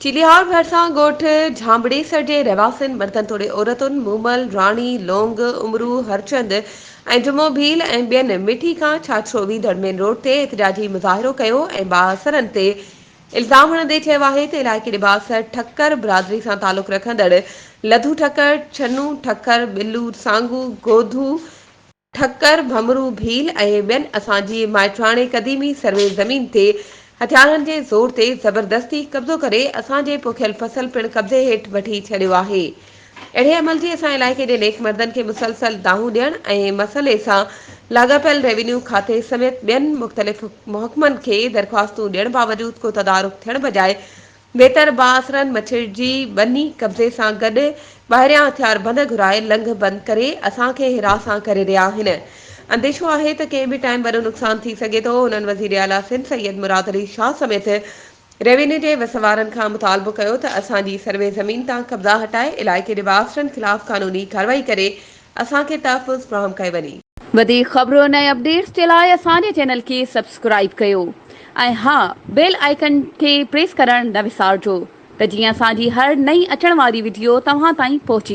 چيليهار ڀرسان ڳوٺ جهانبڙيسر جي رهواسين مردن توڙي عورتن مومل، راڻي، لونگ، عمرو، هرچند ۽ جمعو ڀيل ۽ ٻين مٺي کان ڇاڇرو ويندڙ مين روڊ تي احتجاجي مظاهرو ڪيو ۽ بااثرن تي الزام هڻندي چيو آهي ته علائقي جي بااثر ٺڪر برادري سان تعلق رکندڙ لڌو ٺڪر، ڇنو ٺڪر، ٻلو سانگو، گوڌو ٺڪر، ڀمرو ڀيل ۽ ٻين اسان جي مائٽراڻي قديمي سروي زمين تي هٿيارن جي زور تي زبردستي قبضو ڪري اسان جي پوکيل فصل پڻ قبضي هيٺ وٺي ڇڏيو آهي. اهڙي عمل جي اسان علائقي جي نيڪ مردن کي مسلسل دانهون ڏيڻ ۽ مسئلي سان لاڳاپيل ريونيو کاتي سميت ٻين مختلف محڪمن کي درخواستون ڏيڻ باوجود ڪو تدارڪ ٿيڻ بجاء ويتر بااثرن مڇرجي ٻني قبضي سان گڏ ٻاهريان هٿيار بند گهرائي لنگهه بند ڪري اسان کي هراسان ڪري رهيا آهن. انديشو آهي ته ڪنهن به ٽائيم وڏو نقصان ٿي سگهي ٿو. هنن وزيراعليٰ سنڌ سيد مراد علي شاهه سميت ريونيو جي وس وارن کان مطالبو ڪيو ته اسان جي سروي زمين تان قبضا هٽائي علائقي جي بااثرن خلاف قانوني ڪارروائي ڪري اسان کي تحفظ فراهم ڪيو وڃي. وڌيڪ خبرن ۽ اپڊيٽس جي لاء اسان جي چينل کي سبسڪرائيب ڪيو ۽ ها بيل آئيڪن کي پريس ڪرڻ نه وسارجو ته جيئن اسان جي هر نئين اچڻ واري وڊيو توهان تائين پهچي.